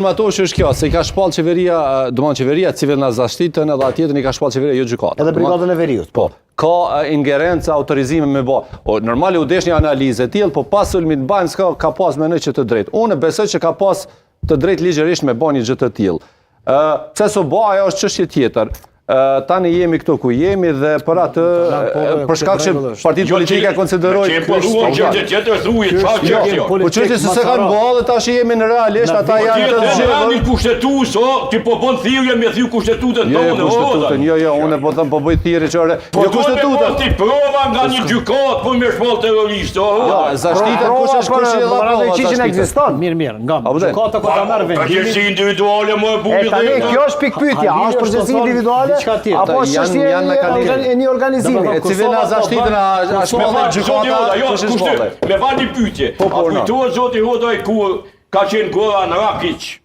Matosh është kjo, se i ka shpall qeveria, domethënë qeveria civilna zashtitën edhe atje i ka shpall qeveria jo gjykata. Edhe brigadën e veriut. Po, ka ingerenca, autorizime me bo. O, normale u desh një analizë e tillë, po pas sulmit në Banjska ka pas mendoj që të drejtë. Unë besoj që ka pas të drejtë ligjërisht me bo një gjë të tillë. Ë, pse s'u bo ajo është çështje tjetër. Ë, tani jemi këtu ku jemi dhe për atë po, për shkak që partitë Jo, politike konsiderojnë Që po thuan çështje tjetër, thuaj çfarë çështje. Po çështje se se kanë bë dhe tash jemi në realisht ata Po janë të zgjedhur. zgjedhur. Kushtetues, o, ti po bën thirrje me thy kushtetutën Jo, jo, tonë, o. kushtetutën, jo, jo, unë po them po bëj thirrje që ore, Po jo duhet me kushtetutën. pas ti prova nga një gjykatë po me shpall terrorist, o. Jo, zashtitën kush është kush i dha prova? Radoiçiqin ekziston. Mirë, mirë, ngam. Apo dhe? Gjykata kur ta merr vendimin. Përgjegjësi individuale më e E bukur tani kjo është pikpyetja, a është përgjegjësi individuale apo është çështje janë mekanizme. e një organizimi? E civilna zashtitën a a shpallet gjykata, jo, kush e shpallet? Me fal një pyetje. Po, po, A kujtohet zoti Hodaj kur ka qenë Goran Rakic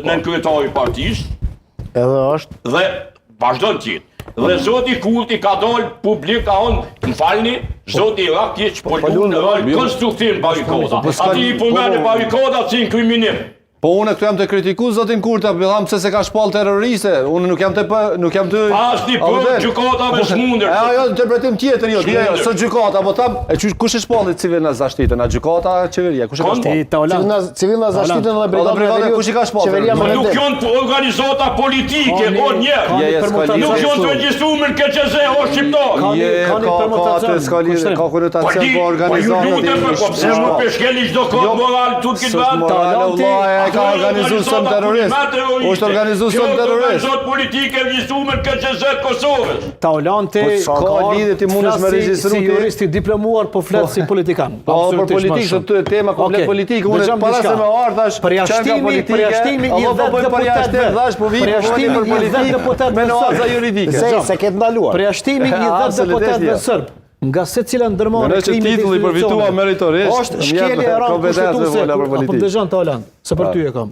nënkryetari i partisë? Edhe është. Dhe vazhdon të jetë. Dhe zoti Kurti ka dalë publik ka thonë, më falni, zoti Rakic po luan rol konstruktiv në barikada. Po, Ati i përmend po, barikadat si inkriminim. Po unë këtu jam të kritiku zotin Kurti, apo tham pse se ka shpall terroriste. Unë nuk jam të pë, nuk jam të Asnjë provë gjykatave s'mundet. E ajo interpretim tjetër jo, di ajo, sot gjykata, po tham, e qysh kush e shpalli civilna zashtitën, a gjykata, a qeveria, kush e ka shpall? Civilna civilna zashtitën dhe brigadën e veriut. Kush i ka shpall? Qeveria Po nuk janë të organizata politike, o njerëz. Je, je, s'ka lidhje. Nuk janë të regjistruar në KQZ o shqiptar. Je, ka ka atë s'ka lidhje, ka konotacion po organizatat. Po ju lutem, po pse më peshkeli çdo kod jo, moral tut këtë vend? Talanti e ka organizu sulm terrorist. Është organizu sulm terrorist. Organizatë politike e regjistruar në KQZ të Kosovës. Taulanti po ka lidhje ti mundesh me regjistru si jurist i diplomuar, po flet si politikan. Po për politikë sot të tema komplet politike, unë para se me ardh thash përjashtimi, përjashtimi i po vetë deputetëve. Thash po vi përjashtimi për politikë me nuanca juridike. Se se ke ndaluar. Përjashtimi i vetë deputetëve serb nga secila ndërmarrje e krimit titulli përfitua meritorisht. Është shkelje e rëndë kushtetuese. Apo dëgjon Taulant, se për ty e kam.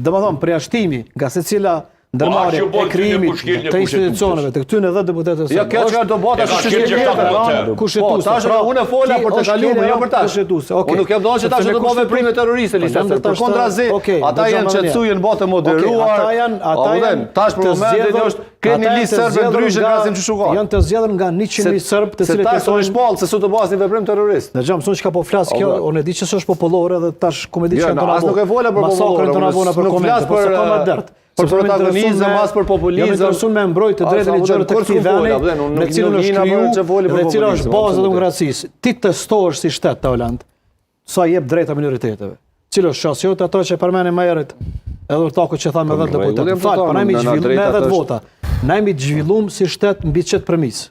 Domethënë përjashtimi nga secila ndërmarrje e krimit të institucioneve të këtyre dhe deputetëve Jo, kjo çka do bëta është çështje tjetër. Kushtetuese. Po, tash pra, unë fola për të kaluar, jo për tash. Kushtetuese. Okej. Unë nuk jam donë që tash do të bëj veprime terroriste lista. Përkundrazi, ata janë qetësu, janë bë të moderuar. Ata janë, ata janë tash për momentin është Keni një listë serbe ndryshe nga asim që shuka. Janë të zgjedhur nga 100.000 serbë të cilët jetojnë. Se tash shpall se sot do bëhet një veprim terrorist. Në gjam, çka po flas kjo, unë e di që s'është popullore dhe tash ku më di jo, çka do na bëj. As nuk e fola për popullore, për nuk flas po për s'ka më dert. Për protagonizëm, as për populizëm. Jam interesuar me mbrojt të drejtën ligjore të këtij vendi, në cilën është kriju dhe cila është baza e demokracisë. Ti testohesh si shtet Taulant. Sa jep drejta minoriteteve? Cila është qasja jote ato që përmendi më herët edhe ortaku që tha me 10 po, deputetë. Fal, po na jemi zhvillu me 10 vota. Na jemi zhvillum si shtet mbi qet premisë.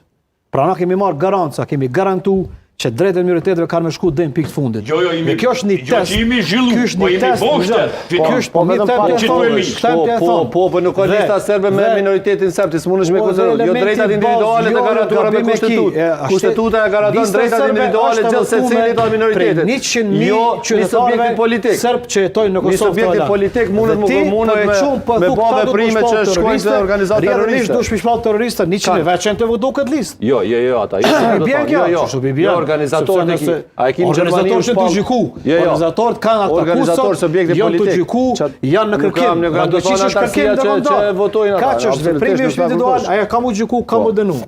Pra na kemi marrë garanca, kemi garantu që drejtat e minoriteteve kanë me shku deri në pikë të fundit. Jo, jo, jemi, kjo është një jo, test. Jemi zhvillu, ky është po një test. Po shtet. Po, ky është po vetëm pak që Po, po, po, po nuk ka lista serbe me minoritetin serb, ti s'mundesh me po, konsideru. Jo drejtat individuale të jo, garantuara me kushtetutë. Kushtetuta e garanton drejtat individuale gjithë secilit të minoritetit. 100.000 jo një subjekti politik. Serb që jetojnë në Një Kosovë. subjekti politik mundet me mundet me po me bë veprime që shkojnë te organizatë terroriste. Rrjedhimisht dush shpall terrorista 100.000 vetë që të votu këtë listë. Jo, jo, jo, ata. Jo, jo, jo, jo, jo, organizatorët e ki. A e ki në Gjermani organizatorët që të gjyku. Jo, jo. Organizatorët kanë aktakuza. Organizatorë subjekti politik. Janë të gjyku, janë në kërkim. Nuk kam, nuk kam, të thonë që që votojnë ata. Kaq është veprimi është individual, ajo ka mu gjyku, ka mu po. dënu.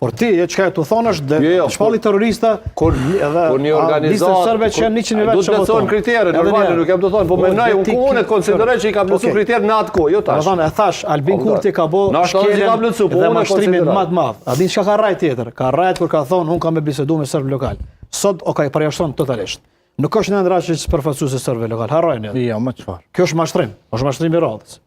Por ti, e çka e të thonë është dhe jo, jo, shpalli terrorista kur edhe kur një organizatë lista serbe që janë 100 vetë që votojnë. kritere, normale, nuk jam të thonë, po mendoj unë unë konsideroj që i ka plotësuar kriteret në atë kohë, jo tash. Do thonë, e thash, Albin Kurti ka bë shkeljen ka plotësuar, po dhe unë mashtrimin më të madh. A din çka ka rrajt tjetër? Ka rrajt kur ka thonë unë kam me bisedu me serbë lokal. Sot o ka i përjashton totalisht. Nuk është Nenad Rashiq përfaqësues i serbëve lokal, harrojeni. Jo, më çfarë. Kjo është mashtrim, është mashtrim i radhës.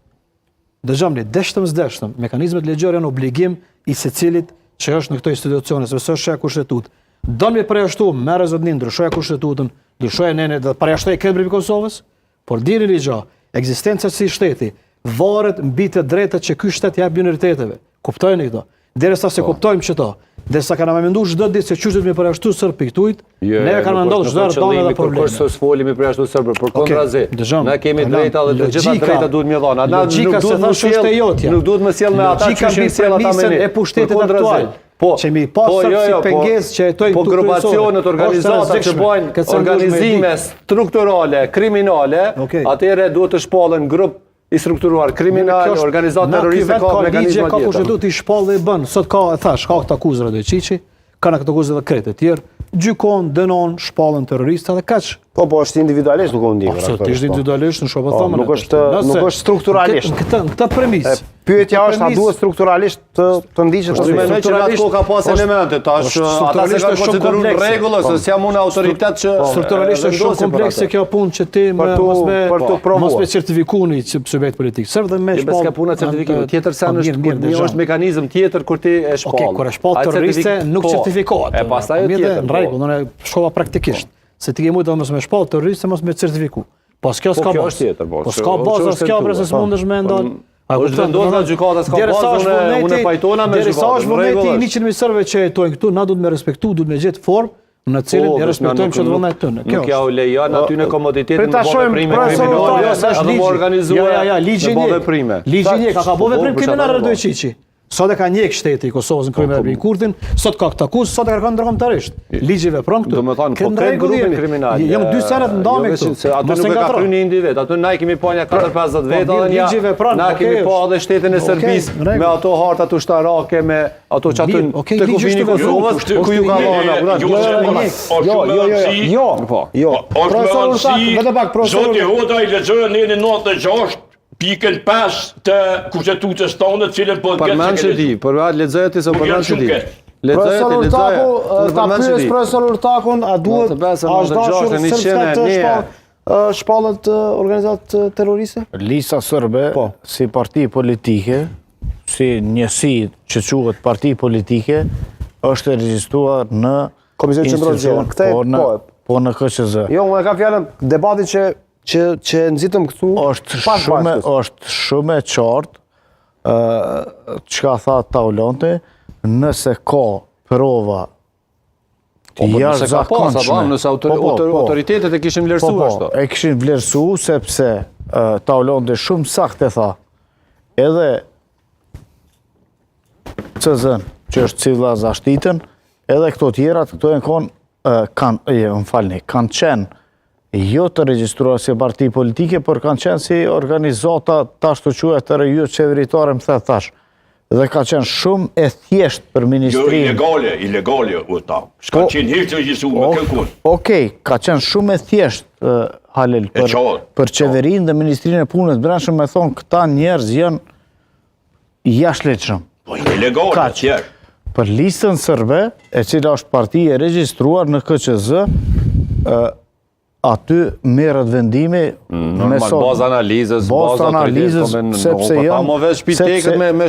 Dëgjomni, deshtëm s'deshtëm, mekanizmet ligjore janë obligim i secilit që është në këto institucione, sepse është shë kushtetutë. Don me përjashtu, merre zotni, ndryshoje kushtetutën, ndryshoje nenet dhe përjashtoje këtë Republikën e Kosovës, por dini një gjë, ekzistenca si shteti varet mbi të drejtat që ky shtet jap minoriteteve. Kuptojeni këto. Derisa se po. kuptojmë qëto. Derisa kanë me mendu çdo ditë se qysh duhet me përjashtu serbë prej këtujt, Jo, neve kanë me ndodhë çdo herë dame dhe probleme. Kurrë s'foli me përjashtu serbë, për kontrazi. dëgjom, Na kemi Alan, drejta dhe të gjitha logjika- drejta duhet me dhënë. Na logjika nuk se duhet më thash është e sjell, jotja. nuk duhet më sjell me ata Logjika që mbi janë sjell ata me premisën ne. e pushtetit Për kontrazi. aktual, Po, që mi pas po, serbë jo, si jo, po, pengesë që jetojnë Po këtu grupacionet, kryesore, organizatat është e që rrezikshme. bajnë Këtë sen duhet me organizime ditë. strukturale, kriminale, Okej. atëherë duhet të shpallen grup i strukturuar kriminal, Kjo është- organizatë na ky terroriste vend ka ka ligje, mekanizma ka tjetër. kushtetutë i shpall dhe i bën. Sot ka, e thash, ka këtë akuzë Radoiçiqi, kanë këtë akuzë edhe krejt e tjerë, gjykon, dënon, shpallen terrorista dhe kaq. Po, po, është individualisht duke u ndjekur. Absolutisht po. individualisht në shohë Po, thonë. nuk është- nuk është strukturalisht. Në këtë në këtë premisë. Pyetja është, a Premisë- duhet strukturalisht të të ndiqet Po ose jo? mendoj që në atë kohë ka pas është- elemente, tash është ata se strukturalisht kanë është shumë konsideruar në komplekse. rregull ose s'jam unë autoritet që Strukturalisht e është shumë vendosi për komplekse atë. kjo punë që ti me, Për tu- mos me për tu provuar. mos me certifiku një subjekt politik. Serb dhe me Jo, bes ka puna certifikimit. Tjetër sen Po, është mirë, kur mirë, një dëgjoj. është mekanizëm tjetër kur ti e shpall. Okej, kur e shpall Ai terroriste certifik- nuk po, certifikohet. E pastaj Po, e mirë, tjetër. Në po. rregull, unë shkova praktikisht. Se ti ke mujtë mos me shpall terroriste, mos me certifiku. Po s'kjo Po, s'ka kjo bazë. është tjetër, po, Po që- s'ka që bazë, është as kjo tentuar, bre se po. s'mundesh me ndal. Po, A është kupton? vendosur nga gjykata, s'ka Derisa bazë, është unë- vullneti- unë pajtona me Derisa gjykatën, është në vullneti rregull i është. 100 mijë serbëve që jetojnë këtu, na duhet me respektu, duhet me gjetë formë në të cilën Po, e veç na respektojmë nuk- çdo vullnet tonë. Kjo Nuk ja u lejon aty në komoditetin Prit ta me bë shohim, veprime profesor kriminale, Urtako, Jo, se është edhe ligji. më organizue Ja, ja, ja, ligji me bë një. veprime. Ligji një, ka ka bo Po, veprim për kriminal çfarë do? Radoiçiqi. Sot e ka njek shteti i Kosovës në krye me Albin Kurtin, sot ka këtë akuzë, sot e kërkon ndërkombëtarisht. Ligji vepron këtu. Do me thonë, Këtë po në krejt rregull grupin jemi. kriminal. Jam dy senet e, ndame jo këtu. veç Se aty Mos nuk e e ka ngatro. kry një individ, aty na i kemi pa një 4-50 veta Po, dhe mirë, një ligji vepron, na okej kemi pa është. edhe shtetin e Okej, Serbisë në rregull. me ato hartat ushtarake, me ato që aty Mirë, okej, te ligji kufini është i vepru, Kosovës, kushti- ku ju ka kushti- dhënë, jo, kupton? jo, Jo, jo, jo, jo, jo, jo, jo, Po. jo. Është me Profesor Urtak, rëndësi, vetëm pak, profesor Zoti Urtak. Hoda i lexoi nenin 96 pikën 5 të kushtetutës tonë, të cilën po Përmend që di, për atë lexoje ti se Po përmend që vjen di. shumë keq. Lexoje Profesor ti, lexoje. Urtaku, Unë ta përmend që pyes di. profesor Urtakun, a duhet 95, a është dashur 96, Srpska të 101. shpall ë, shpallet ë, organizatë terroriste? Lista Sërbe, Po. si parti politike, si njësi që quhet parti politike, është e regjistruar në Komisioni Qendror të institucion, Zgjedhjeve. Këtë- po në, po. po në KQZ. Jo, unë e kam fjalën debatin që që që nxitëm këtu është pas shumë Banjskës. është shumë e qartë ë çka tha Taulonti, nëse ka prova Po, po, nëse ka pas, apo, nëse autor, Po, po, autor, po. autoritetet e kishin Po, vlerësuar po, ashtu. e kishin vlerësu sepse uh, Taulonti shumë saktë e tha. Edhe CZ-n, që është civila zashtitën, edhe këto tjerat, këto janë konë, uh, kanë, e, më falni, kanë qenë jo të regjistruar si parti politike, por kanë qenë si organizata tash të quhet jo qeveritare, më the tash. Dhe ka qenë shumë e thjesht për Jo, ministrinë. ilegale, ilegale u ta. S'ka Po. qenë hiç të regjistruar me kërkun. Okej, ka qenë shumë e thjesht ë, Halil E për qartë. për qeverinë dhe Ministrinë e Punës të Brendshme me thonë këta njerëz janë jashtëligjshëm. Po ilegale, Kaq. thjesht. Për listën sërbe, e cila është parti e regjistruar në KQZ, ë, aty merret vendimi Normal, sa- bazë analizës, bazë bazë analizës, autoritetit, po me- sepse po, janë pa mo veç pitekët sepse- me me.